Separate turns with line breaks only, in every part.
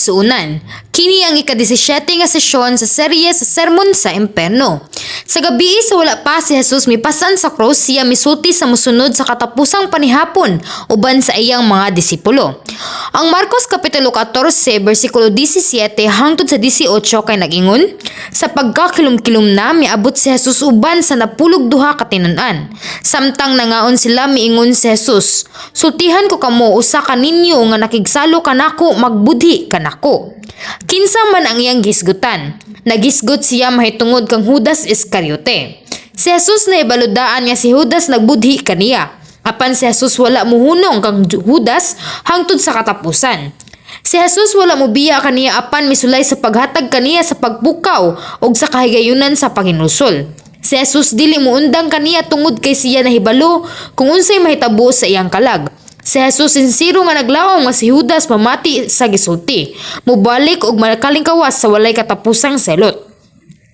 Kaigsuonan, kini ang ika-17 nga sesyon sa serye sa Sermon sa Impierno. Sa gabii sa wala pa si Jesus mipasan sa krus, siya misulti sa mosunod sa katapusang panihapon uban sa iyang mga disipulo. Ang Marcos Kapitulo 14 bersikulo 17 hangtod sa 18 kay nag-ingon, "Sa pagkakilom-kilom na, miabot si Jesus uban sa 12 ka tinun-an. Samtang nangaon sila, miingon si Jesus, 'Sultihan ko kamo, usa kaninyo nga nakigsalo kanako magbudhi kanako.' Kinsa man ang iyang gihisgutan? Naghisgot siya mahitungod kang Judas Iscariote. Si Jesus nahibalo daan nga si Judas nagbudhi kaniya. Apan si Jesus wala muhunong kang Judas hangtod sa katapusan. Si Jesus wala mobiya kaniya apan misulay sa paghatag kaniya sa pagpukaw ug sa kahigayunan sa paghinulsol. Si Jesus dili muundang kaniya tungod kay siya nahibalo kung unsay mahitabo sa iyang kalag. Si Jesus sinsero nga naglaom nga si Judas mamati sa gisulti, mobalik ug makalingkawas sa walay katapusang silot.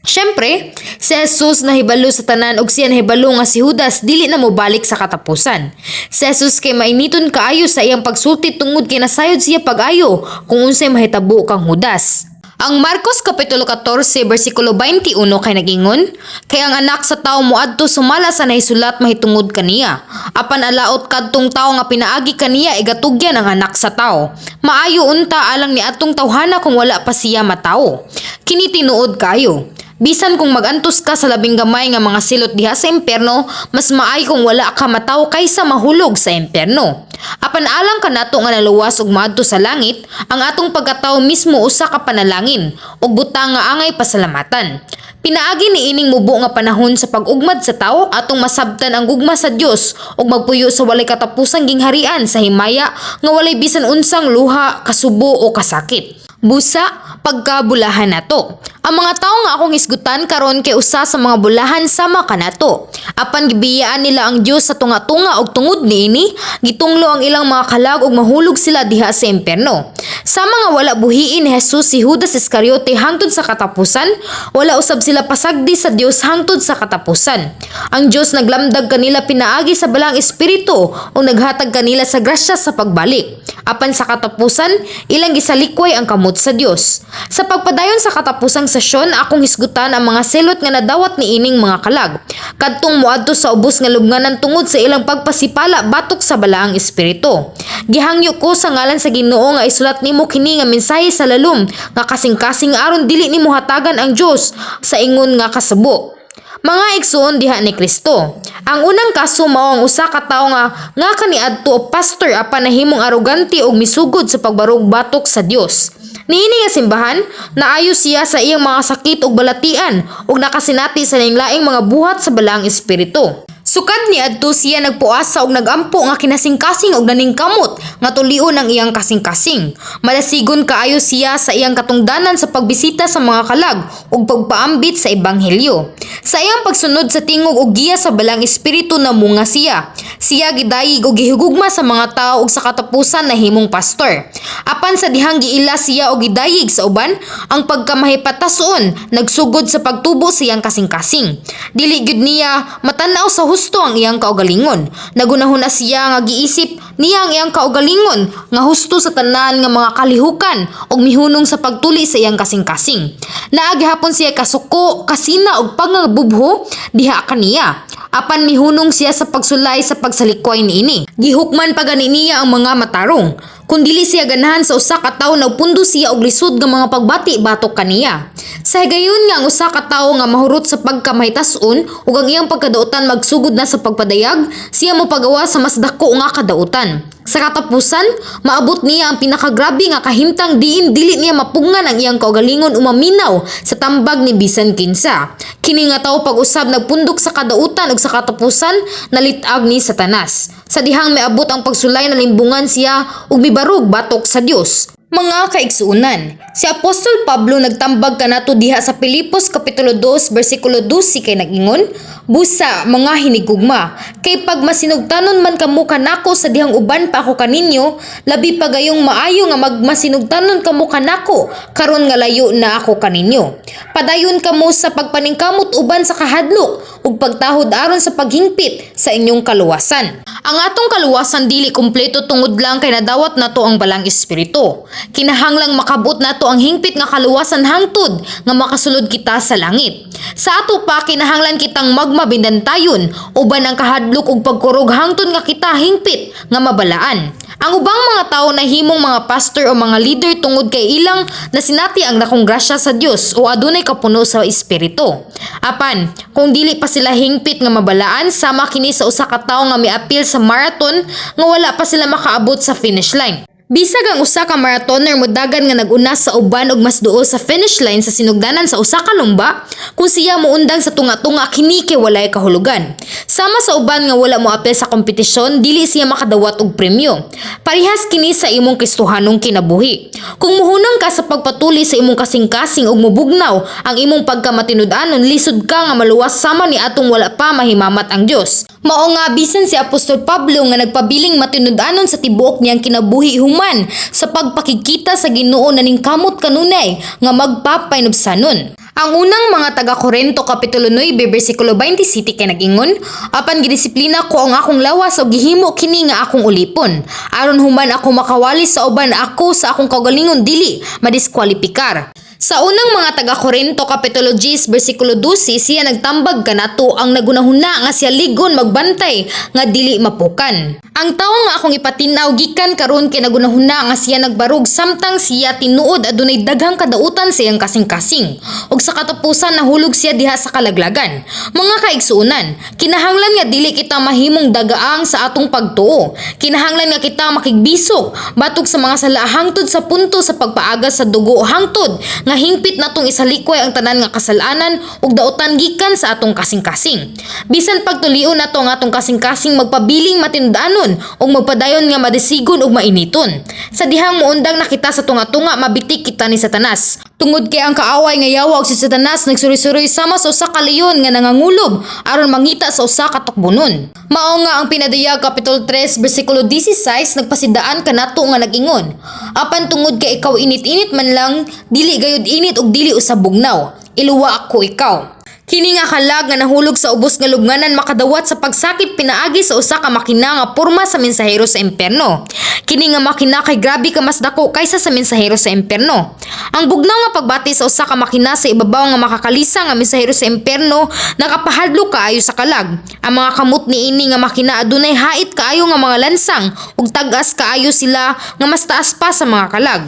Siyempre, si Jesus nahibalo sa tanan ug siya nahibalo nga si Judas dili na mobalik sa katapusan. Si Jesus kay mainiton kaayo sa iyang pagsulti tungod kay nasayod siya pag-ayo kung unsay mahitabo kang Judas. Ang Marcos Kapitulo 14 bersikulo 21 kay nagingon, "Kay ang Anak sa Tawo moadto sumala sa nahisulat mahitungod kaniya. Apan alaot kadtong tawo nga pinaagi kaniya igatugyan ang Anak sa Tawo. Maayo unta alang ni atong tawhana kung wala pa siya matawo." Kini tinuod kaayo. Bisan kung magantos ka sa labing gamay nga mga silot diha sa impyerno, mas maayo kung wala ka matawo kaysa mahulog sa impyerno. Apan alang kanato nga naluwas ug maadto sa langit, ang atong pagkatawo mismo usa ka panalangin ug butang nga angay pasalamatan. Pinaagi ni ining mubo nga panahon sa pag-ugmad sa tawo, atong masabtan ang gugma sa Dios ug magpuyo sa walay katapusang gingharian sa himaya nga walay bisan unsang luha, kasubo o kasakit. Busa, pagkabulahan nato. Ang mga tawo nga akong hisgutan karon kay usa sa mga bulahan sama kanato. Apan gibiyaan nila ang Dios sa tunga-tunga ug tungod niini, gitunglo ang ilang mga kalag ug mahulog sila diha sa impyerno. Sama nga wala buhiin ni Jesus si Judas Iscariote hangtod sa katapusan, wala usab sila pasagdi sa Dios hangtod sa katapusan. Ang Dios naglamdag kanila pinaagi sa Balaang Espiritu ug naghatag kanila sa grasya sa pagbalik. Apan sa katapusan, ilang gisalikway ang kamot sa Dios. Sa pagpadayon sa katapusang sesyon, akong hisgutan ang mga silot nga nadawat ni ining mga kalag. Kadtong moadto sa ubos nga lubnganan tungod sa ilang pagpasipala batok sa Balaang Espiritu. Gihangyo ko sa ngalan sa Ginoo nga isulat nimo kini nga mensahe sa lalom nga kasing-kasing aron dili nimo hatagan ang Dios sa ingon nga kasubo. Mga igsuon diha ni Kristo. Ang unang kaso mao ang usa ka tawo nga kaniadto pastor apan nahimong arogante ug misugod sa pagbarog batok sa Dios. Niini nga simbahan, naayo siya sa iyang mga sakit ug balatian ug nakasinati sa laing-laing mga buhat sa Balaang Espiritu. Sukad niadto, siya nagpuasa og nagampo nga kinasingkasing og naningkamot nga tulion ang iyang kasingkasing. Madasigon kaayo siya sa iyang katungdanan sa pagbisita sa mga kalag ug pagpaambit sa ebanghelyo. Sa iyang pagsunod sa tingog ug giya sa Balaang Espiritu, namunga siya. Siya gidayig og gihigugma sa mga tao ug sa katapusan nahimong pastor. Apan sa dihang giila siya og gidayig sa uban, ang pagkamahipatas-on nagsugod sa pagtubo sa iyang kasingkasing. Dili gyud niya matan-aw sa husto ang iyang kaugalingon. Nagunahuna siya nga giisip niya ang iyang kaugalingon nga husto sa tanan nga mga kalihukan ug mihunong sa pagtuli sa iyang kasingkasing. Naa gihapon siya kasuko, kasina ug pangabubho diha kaniya. Apan mihunong siya sa pagsulay sa pagsalikway niini. Gihukman pa gani niya ang mga matarong. Kung dili siya ganahan sa usa ka tawo, nagpundo siya og lisod nga mga pagbati batok kaniya. Sa higayon nga ang usa ka tawo nga mahurot sa pagkamahitas-on ug ang iyang pagkadautan magsugod na sa pagpadayag, siya mopagawa sa mas dako nga kadautan. Sa katapusan, maabot niya ang pinakagrabe nga kahimtang diin dili niya mapugngan ang iyang kaugalingon o maminaw sa tambag ni bisan kinsa. Kini nga tawo pag-usab nagpundok sa kadautan ug sa katapusan nalit-ag ni Satanas. Sa dihang miabot ang pagsulay, nalimbungan siya ug mibarog batok sa Dios. Mga kaigsuonan, si Apostol Pablo nagtambag kanato diha sa Pilipos Kapitulo 2 bersikulo 12 kay nag-ingon, "Busa, mga hinigugma, Kay pag masinugtanon man kamo kanako sa dihang uban pa ako kaninyo, labi pa gayong maayo nga magmasinugtanon kamo kanako karon nga layo na ako kaninyo. Padayon kamo sa pagpaningkamot uban sa kahadlok ug pagtahod aron sa paghingpit sa inyong kaluwasan. Ang atong kaluwasan dili kumpleto tungod lang kay nadawat nato ang Balaang Espiritu. Kinahanglang makabot nato ang hingpit nga kaluwasan hangtod nga makasulod kita sa langit. Sa ato pa, kinahanglan kitang magmabindantayon uban ang kahadlok ug pagkurog hangtod nga kita hingpit nga mabalaan. Ang ubang mga tao nahimong mga pastor o mga leader tungod kay ilang nasinati ang dakong grasya sa Dios o adunay kapuno sa Espiritu. Apan, kung dili pa sila hingpit nga mabalaan, sama kini sa usa ka tawo nga miapil sa marathon nga wala pa sila makaabot sa finish line. Bisag ang usa ka marathoner modagan nga nag-una sa uban og mas duol sa finish line sa sinugdanan sa usa ka lumba, kung siya moundang sa tunga-tunga, kini kay walay kahulugan. Sama sa uban nga wala moapil sa kompetisyon, dili siya makadawat og premyo. Parehas kini sa imong Kristohanong kinabuhi. Kung muhunong ka sa pagpatuli sa imong kasing-kasing ug mubugnaw ang imong pagkamatinud-anon, lisod ka nga maluwas sama ni atong wala pa mahimamat ang Dios. Mao nga bisan si Apostol Pablo nga nagpabiling matinud-anon sa tibuok niyang kinabuhi human sa pagpakigkita sa Ginoo, naningkamot kanunay nga magpapainubsanon. Ang Unang mga taga-Korento kapitulo 9 bersikulo 27 kay nag-ingon, "Apan gidisiplina ko ang akong lawas ug gihimo kini nga akong ulipon aron human ako makawali sa uban, ako sa akong kaugalingon dili madiskwalipikar." Sa Unang mga taga-Korinto kapitulo 10 bersikulo 12, siya nagtambag kanato ang nagunahuna nga siya ligon magbantay nga dili mapukan. "Ang tawo nga akong ipatin-aw gikan karon kay nagunahuna nga siya nagbarog samtang siya tinuod adunay daghang kadautan sa iyang kasing-kasing. Ug sa katapusan nahulog siya diha sa kalaglagan." Mga kaigsuonan, kinahanglan nga dili kita mahimong dagaang sa atong pagtuo. Kinahanglan nga kita makigbisog batok sa mga sala hangtod sa punto sa pagpaagas sa dugo, hangtod nga hingpit natong isalikway ang tanan nga kasalanan ug dautan gikan sa atong kasing-kasing. Bisan pagtulion nato ang atong kasing-kasing magpabiling matinud-anon ug magpadayon nga madisigon ug mainiton, sa dihang muundang na kita sa tunga-tunga, mabitik kita ni Satanas. Tungod kay ang kaaway nga yawa og si Satanas nagsuroy-suroy sama sa usa ka leon nga nangangulob aron mangita sa usa ka tukbonon. Mao nga ang Pinadayag kapitulo 3 bersikulo 16 nagpasidaan kanato nga nag-ingon, "Apan tungod kay ikaw init-init man lang, dili gayud init ug dili usab bugnaw, iluwa ako ikaw." Kini nga kalag nga nahulog sa ubos nga lubnganan makadawat sa pagsakit pinaagi sa usa ka makina nga porma sa mensahero sa impyerno. Kini nga makina kay grabe ka mas dako kaysa sa mensahero sa impyerno. Ang bugnaw nga pagbati sa usa ka makina sa ibabaw nga makakalisa nga mensahero sa impyerno nakapahadlok kaayo sa kalag. Ang mga kamot niini nga makina adunay hait kaayo nga mga lansang ug tag-as kaayo sila nga mas taas pa sa mga kalag.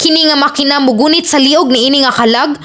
Kini nga makina mugunit sa liog niini nga kalag,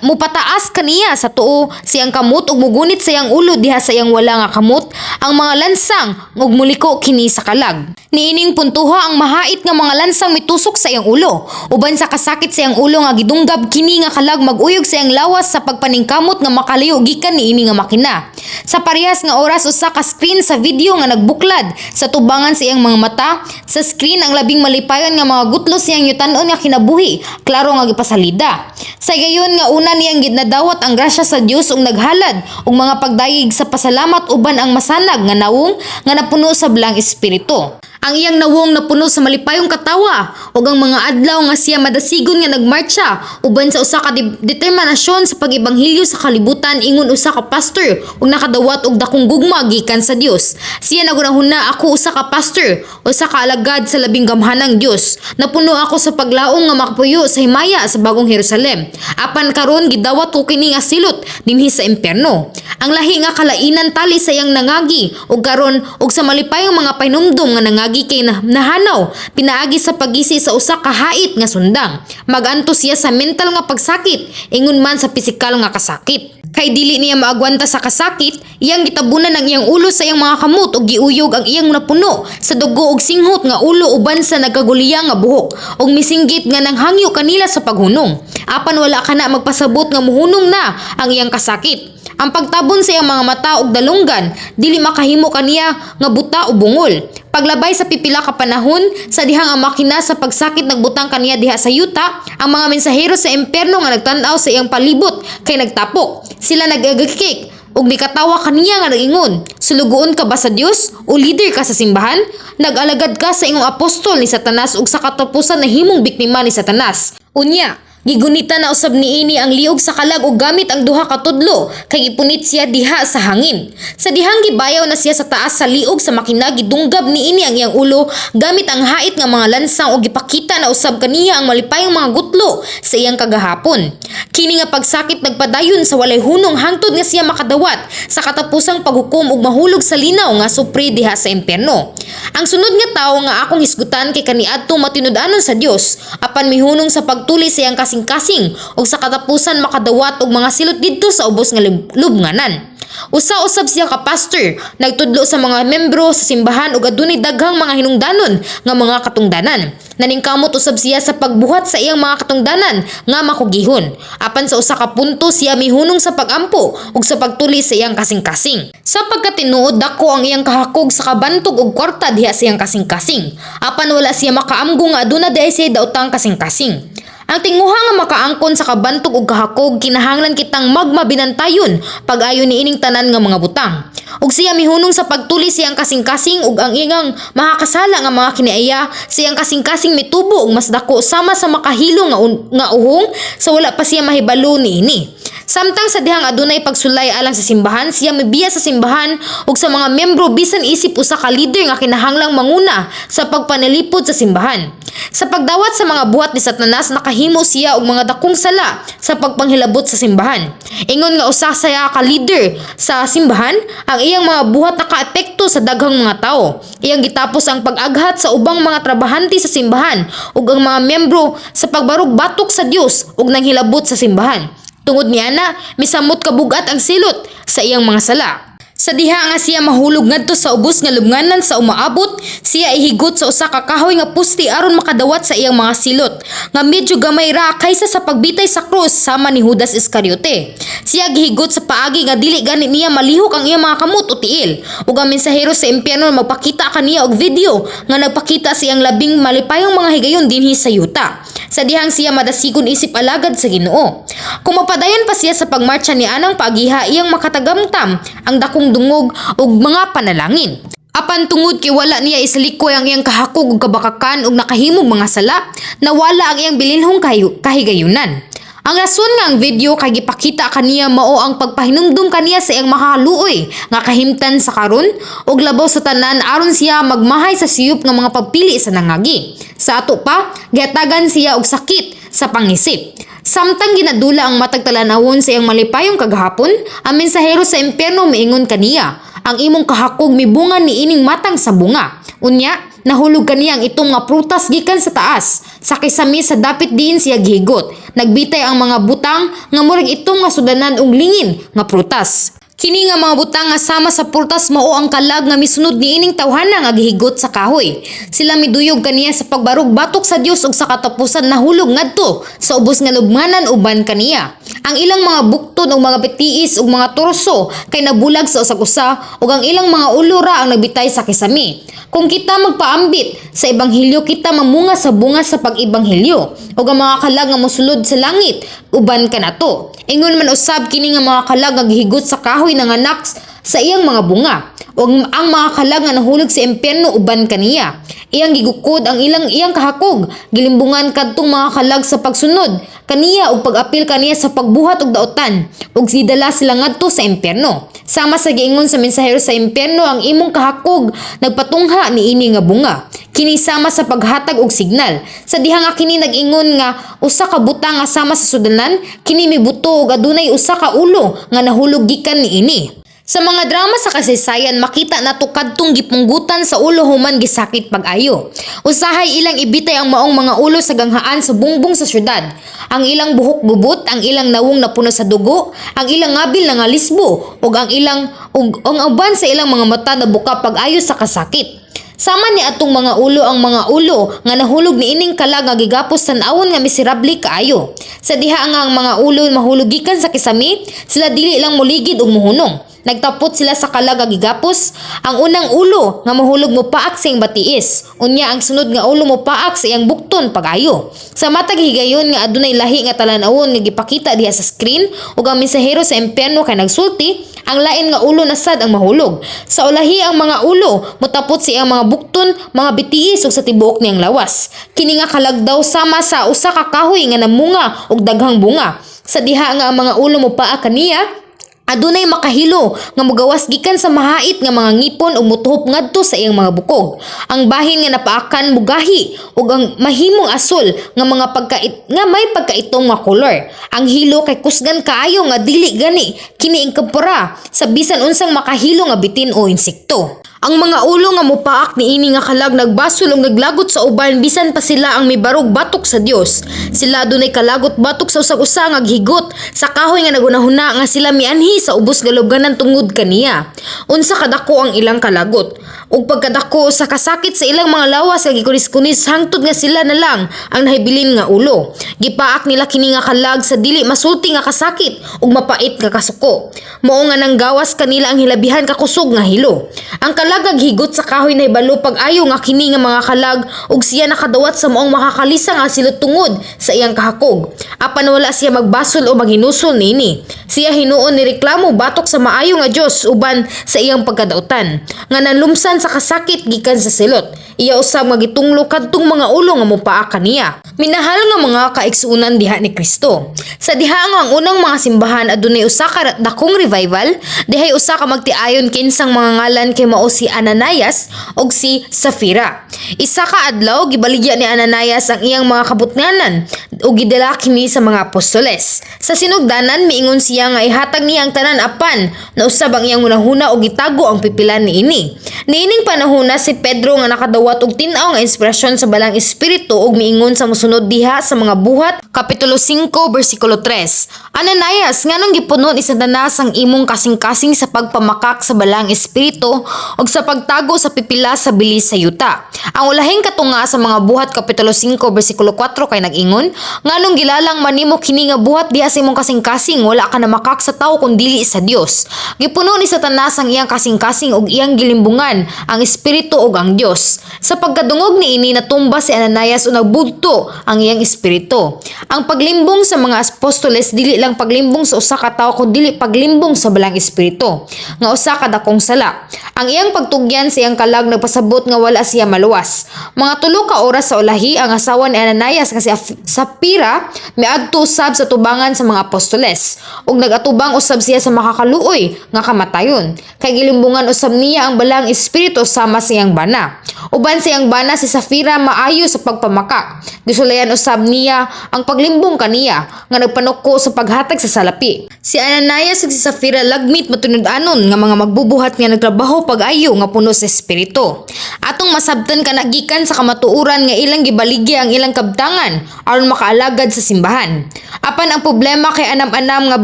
mupataas kaniya sa tuo siyang kamot ug mugunit sa iyang ulo diha sa iyang wala nga kamot ang mga lansang ug muliko kini sa kalag. Niining puntuha, ang mahait nga mga lansang mitusok sa iyang ulo. Uban sa kasakit sa iyang ulo nga gidunggab kini nga kalag, mag-uyog sa iyang lawas sa pagpaningkamot nga makalayo gikan niini nga makina. Sa parehas nga oras, usa ka screen sa video nga nagbuklad sa tubangan sa iyang mga mata. Sa screen, ang labing malipayon nga mga gutlo sa iyang yutan-on nga kinabuhi, klaro nga gipasalida. Sa gayon nga una niyang gidnadawat ang grasya sa Dios ug naghalad og mga pagdayeg sa pasalamat uban ang masanag nga nawong nga napuno sa Balaang Espiritu. Ang iyang nawong napuno sa malipayong katawa ug ang mga adlaw nga siya madasigon nga nagmarcha uban sa usa ka determinasyon sa pag-ebanghelyo sa kalibutan ingon usa ka pastor ug nakadawat og dakong gugma gikan sa Dios. Siya nagunahuna, "Ako usa ka pastor, usa ka alagad sa Labing Gamhanang Dios. Napuno ako sa paglaom nga makapuyo sa himaya sa Bagong Jerusalem. Apan karon gidawat ko kini nga silot dinhi sa impyerno." Ang lahi nga kalainan tali sa iyang nangagi ug karon ug sa malipayong mga pahinumdom nga nangagi kay nahanaw pinaagi sa pagisi sa usa ka hait nga sundang. Magantos siya sa mental nga pagsakit ingon man sa pisikal nga kasakit. Kay dili niya maagwanta sa kasakit, iyang gitabunan ang iyang ulo sa iyang mga kamot ug giuyog ang iyang napuno sa dugo ug singhot nga ulo uban sa nagkaguliyang nga buhok ug misinggit nga nanghangyo kanila sa paghunong. Apan wala kana magpasabot nga muhunong na ang iyang kasakit. Ang pagtabon sa iyang mga mata ug dalunggan dili makahimo kaniya nga buta o bungol. Paglabay sa pipila ka panahon, sa dihang ang makina sa pagsakit nagbutang kaniya diha sa yuta, ang mga mensahero sa impyerno nga nagtan-aw sa iyang palibot kay nagtapok. Sila nag-agikik. Ug nikatawa kaniya nga nag-ingon, "Sulugoon ka ba sa Dios o leader ka sa simbahan? Nag-alagad ka sa ingong apostol ni Satanas ug sa katapusan nahimong biktima ni Satanas." Unya, gigunita na usab niini ang liog sa kalag og gamit ang duha ka tudlo kay gipunit siya diha sa hangin. Sa dihang gibayaw na siya sa taas sa liog sa makina, gidunggab niini ang iyang ulo gamit ang hait nga mga lansang ug gipakita na usab kaniya ang malipayong mga gutlo sa iyang kagahapon. Kini nga pagsakit nagpadayon sa walay hunong hangtod nga siya makadawat sa katapusang paghukom ug mahulog sa linaw nga supre diha sa impyerno. Ang sunod nga tawo nga akong hisgutan kay kaniadto matinud-anon sa Dios apan mihunong sa pagtuli sa iyang kasing-kasing ug sa katapusan makadawat og mga silot didto sa ubos nga lubnganan. Usa usab siya ka pastor, nagtudlo sa mga membro sa simbahan ug adunay daghang mga hinungdanon nga mga katungdanan. Naningkamot usab siya sa pagbuhat sa iyang mga katungdanan nga makugihon. Apan sa usa ka punto siya mihunong sa pagampo ug sa pagtuli sa iyang kasing-kasing. Sa pagkatinuod, dako ang iyang kahakog sa kabantog og kwarta diha sa iyang kasing-kasing. Apan wala siya makaamgo nga aduna diay siya daotang kasing-kasing. Ang tinguha nga makaangkon sa kabantog ug kahakog, kinahanglan kitang magmabinantayon pag-ayo niining tanan nga mga butang. Ug siya mihunong sa pagtuli sa iyang kasing-kasing ug ang iyang makakasala nga mga kiniaya sa iyang kasing-kasing mitubo og mas dako sama sa makahilo nga uhong sa wala pa siya mahibalo niini. Samtang sa dihang adunay pagsulay alang sa simbahan, siya mibiya sa simbahan ug sa mga membro bisan isip usa ka leader nga kinahanglang manguna sa pagpanalipod sa simbahan. Sa pagdawat sa mga buhat ni Satanas, nakahimo siya og mga dakong sala sa pagpanghilabot sa simbahan. Ingon nga usa siya ka leader sa simbahan, ang iyang mga buhat nakaepekto sa daghang mga tawo. Iyang gitapos ang pag-aghat sa ubang mga trabahante sa simbahan ug ang mga membro sa pagbarug-batok sa Dios ug nanghilabot sa simbahan. Tungod niana, misamot kabugat ang silot sa iyang mga sala. Sa diha nga siya mahulog ngadto sa ubos nga lubnganan sa umaabot, siya ihigot sa usa ka kahoy nga pusti aron makadawat sa iyang mga silot, nga medyo gamay ra kaysa sa pagbitay sa krus sama ni Judas Iscariote. Siya gihigot sa paagi nga dili gani niya malihok ang iyang mga kamot o tiil. Ug ang mensahero sa impyerno magpakita kaniya og video nga nagpakita sa iyang labing malipayong mga higayon dinhi sa yuta, sa dihang siya madasigon isip alagad sa Ginoo. Kung mapadayon pa siya sa pagmarcha ni anang paagiha, iyang makatagamtam ang dakong dungog ug mga panalangin. Apan tungod kay wala niya isalikoy ang iyang kahakog ug kabakakan ug nakahimog mga sala, nawala ang iyang bilinhong kahigayunan. Ang rason nga ang video kay gipakita kaniya mao ang pagpahinumdum kaniya sa iyang makaluoy nga kahimtan sa karon ug labaw sa tanan aron siya magmahay sa siyup nga mga pagpili sa nangagi. Sa ato pa, gihatagan siya og sakit sa pangisip. Samtang ginadula ang matag talan-awon sa iyang malipayong kagahapon, ang mensahero sa impyerno miingon kaniya, "Ang imong kahakog mibunga niining matang sa bunga." Unya, nahulog kaniya ang itom nga prutas gikan sa taas. Sa kisami sa dapit diin siya gihigot. Nagbitay ang mga butang nga murag itom nga sudanan ug lingin nga prutas. Kini nga mga butang nga sama sa prutas mao ang kalag nga misunod niining tawhana nga gihigot sa kahoy. Sila miduyog kaniya sa pagbarug batok sa Dios ug sa katapusan nahulog ngadto sa ubos nga lubnganan uban kaniya. Ang ilang mga bukton ug mga pitiis ug mga torso kay nabulag sa usag-usa ug ang ilang mga ulo ra ang nagbitay sa kisami. Kung kita magpaambit sa ebanghelyo, kita mamunga sa bunga sa pag-ebanghelyo ug ang mga kalag nga mosulod sa langit uban kanato. Ingon man usab kini nga mga kalag nga gihigot sa kahoy nanganak sa iyang mga bunga ug ang mga kalag nga nahulog sa impyerno uban kaniya. Iyang gigukod ang ilang iyang kahakog, gilimbungan kadtong mga kalag sa pagsunod kaniya ug pag-apil kaniya sa pagbuhat og daotan ug gidala sila ngadto sa impyerno. Sama sa giingon sa mensahero sa impyerno, "Ang imong kahakog nagpatungha niini nga bunga." Kini sama sa paghatag og signal. Sa diha nga kini nag-ingon nga usa ka butang nga sama sa sudanan, kini mibuto ug adunay usa ka ulo nga nahulog gikan niini. Sa mga drama sa kasaysayan, makita nato kadtong gipunggutan sa ulo human gisakit pag-ayo. Usahay ilang ibitay ang maong mga ulo sa ganghaan sa bungbong sa syudad. Ang ilang buhok gubot, ang ilang nawong napuno sa dugo, ang ilang ngabil nga lisbo, ug ang ilang ug ang uban sa ilang mga mata nabuka pag-ayo sa kasakit. Sama ni atong mga ulo ang mga ulo nga nahulog niining kalag nga gigapos tan-awon nga miserable kaayo. Sa diha nga ang mga ulo mahulog gikan sa kisami, sila dili lang muligid ug muhunong. Nagtapot sila sa kalag nga gigapos. Ang unang ulo nga mahulog mopaak sa iyang batiis. Unya ang sunod nga ulo mopaak sa iyang bukton pag-ayo. Sa matag higayon nga adunay lahi nga talan-awon nga gipakita diha sa screen ug ang mensahero sa impyerno kay nagsulti, ang lain nga ulo na sad ang mahulog. Sa ulahi ang mga ulo motapot sa iyang mga bukton, mga bitiis ug sa tibuok niyang lawas. Kini nga kalag daw sama sa usa ka kahoy nga namunga og daghang bunga. Sa diha nga ang mga ulo mopaak kaniya, adunay makahilo nga mogawas gikan sa mahait nga mga ngipon ug motuhop ngadto sa iyang mga bukog. Ang bahin nga napaakan mugahi ug ang mahimong asul nga mga pagkait nga may pagkaitom nga kolor. Ang hilo kay kusgan kaayo nga dili gani kini inkumpara sa bisan unsang makahilo nga bitin o insekto. Ang mga ulo nga mopaak niini nga kalag nagbasol ug naglagot sa uban bisan pa sila ang mibarog batok sa Dios. Sila adunay kalagot batok sa usag-usa nga gihigot sa kahoy nga nagunahuna nga sila mianhi sa ubos nga lubganan tungod kaniya. Unsa kadako ang ilang kalagot ug pagkadako sa kasakit sa ilang mga lawas nga gikunis-kunis hangtod nga sila na lang ang nahibilin nga ulo. Gipaak nila kini nga kalag sa dili masulti nga kasakit ug mapait nga kasuko. Mao nga nanggawas kanila ang hilabihan kakusog nga hilo. Ang kalag nga gihigot sa kahoy nahibalo pag-ayo nga kini nga mga kalag ug siya nakadawat sa maong makakalisa nga silot tungod sa iyang kahakog. Apan wala siya magbasol o maghinusol niini. Siya hinuon ni reklamo batok sa maayo nga Dios uban sa iyang pagkadautan nga nanlumsan sa kasakit gikan sa silot. Iya usab nga gitunglo kadtong mga ulo nga mopaak kaniya. Minahal nga mga kaigsuonan diha ni Kristo. Sa diha nga ang unang mga simbahan adunay usa ka dakong revival, dihay usa ka magtiayon kinsang mga ngalan kay mao si Ananias ug si Safira. Isa ka adlaw, gibaligya ni Ananias ang iyang mga kabutnganan ug gidala kini sa mga apostoles. Sa sinugdanan, miingon siya nga ihatag niya ang tanan, apan nausab ang iyang hunahuna ug gitago ang pipilan niini. Niining panahona, si Pedro nga nakadawat og tin-aw nga inspirasyon sa Balaang Espiritu ug miingon sa mosunod diha sa mga Buhat kapitulo 5 bersikulo 3. "Ananias, nganong gipuno ni Satanas ang imong kasing-kasing sa pagpamakak sa Balaang Espiritu ug sa pagtago sa pipila sa bili sa yuta?" Ang ulahing katunga sa mga Buhat kapitulo 5 bersikulo 4 kay nag-ingon, "Nganong gilalang man nimo kini nga buhat diha sa imong kasing-kasing? Wala ka namakak sa tawo kun dili sa Dios." Gipuno ni Satanas ang iyang kasing-kasing ug iyang gilimbungan ang espiritu ug ang Dios. Sa pagkadungog niini, natumba si Ananias ug nagbugto ang iyang espiritu. Ang paglimbong sa mga apostoles dili lang paglimbong sa usa ka tawo kun dili paglimbong sa Balaang Espiritu nga usa ka dakong sala. Ang iyang pagtugyan sa iyang kalag nagpasabot nga wala siya maluwas. Mga 3 ka oras sa ulahi, ang asawa ni Ananias nga si Sapphira miadto usab sa tubangan sa mga apostoles ug nag-atubang usab siya sa makakaluoy nga kamatayon kay gilimbungan usab niya ang Balaang Espiritu sama sa iyang bana. Uban sa iyang bana si Safira, maayo sa pagpamakak. Gisulayan usab niya ang paglimbong kaniya nga nagpanuko sa paghatag sa salapi. Si Ananias ug si Safira lagmit matinud-anon nga mga magbubuhat nga nagtrabaho pag-ayo nga puno sa espiritu. Atong masabtan kana gikan sa kamatuoran nga ilang gibaligya ang ilang kabtangan aron makaalagad sa simbahan. Apan ang problema kay anam-anam nga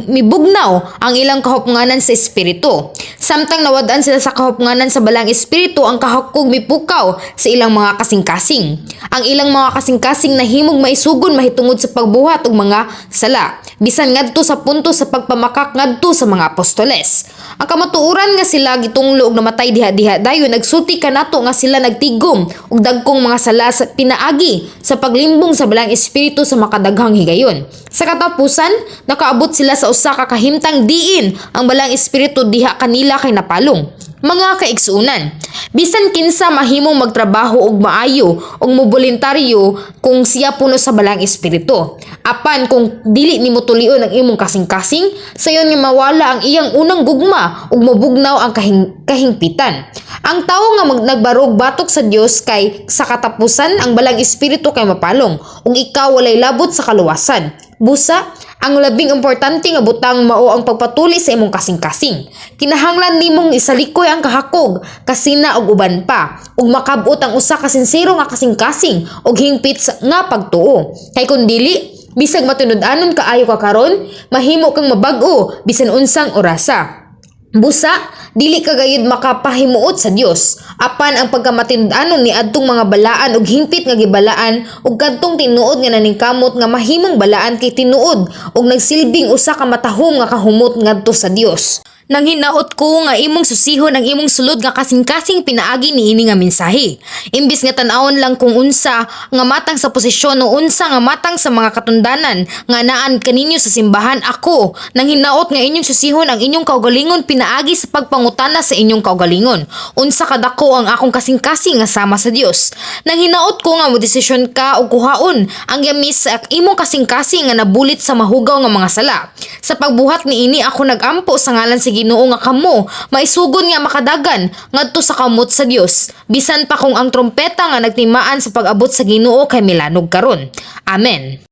mibugnaw ang ilang kahupnganan sa espiritu. Samtang nawad-an sila sa kahupnganan sa Balaang Espiritu, ang kahakog mipukaw sa ilang mga kasing-kasing. Ang ilang mga kasing-kasing nahimog maisugon mahitungod sa pagbuhat og mga sala, bisan ngadto sa punto sa pagpamakak ngadto sa mga apostoles. Ang kamatuoran nga sila gitunglo og namatay diha-diha dayon nagsulti kanato nga sila nagtigom og dagkong mga sala sa pinaagi sa paglimbong sa Balaang Espiritu sa makadaghang higayon. Sa katapusan, nakaabot sila sa usa ka kahimtang diin ang Balaang Espiritu diha kanila kay napalong. Mga kaigsuonan, bisan kinsa mahimong magtrabaho og maayo og moboluntaryo kung siya puno sa Balaang Espiritu. Apan kung dili nimo tulion ang imong kasing-kasing, sayon nga mawala ang iyang unang gugma ug mobugnaw ang kahingpitan. Ang tawo nga nagbarog batok sa Dios kay sa katapusan ang Balaang Espiritu kay mapalong ug ikaw walay labot sa kaluwasan. Busa, ang labing importante nga butang mao ang pagpatuli sa imong kasing-kasing. Kinahanglan nimong isalikoy ang kahakog, kasina ug uban pa, ug makab-ot ang usa ka sinsero nga kasing-kasing ug hingpit sa nga pagtuo. Kay kun dili, bisag matinud-anon kaayo ka karon, mahimo kang mabag-o bisan unsang orasa. Busa, dili ka gayud makapahimuot sa Dios. Apan ang pagkamatinud-anon ni adtong mga balaan ug hingpit nga gibalaan ug kadtong tinuod nga naningkamot nga mahimong balaan kay tinuod ug nagsilbing usa ka matahom nga kahumot ngadto sa Dios. Nang hinaot ko nga imong susihon ang imong sulod nga kasing-kasing pinaagi niini nga mensahe. Imbis nga tan-awon lang kung unsa nga matang sa posisyon o unsa nga matang sa mga katundanan nga naan kaninyo sa simbahan, ako nang hinaot nga inyong susihon ang inyong kaugalingon pinaagi sa pagpangutana sa inyong kaugalingon. Unsa kadako ang akong kasing-kasing nga sama sa Dios? Nang hinaot ko nga modesisyon ka og kuhaon ang yamis sa imong kasing-kasing nga nabulit sa mahugaw nga mga sala. Sa pagbuhat niini, ako nagampo sa ngalan sa Ginoo nga kamo maisugon nga makadagan ngadto sa kamot sa Dios, bisan pa kung ang trompeta nga nagtimaan sa pag-abot sa Ginoo kay milanog karon. Amen.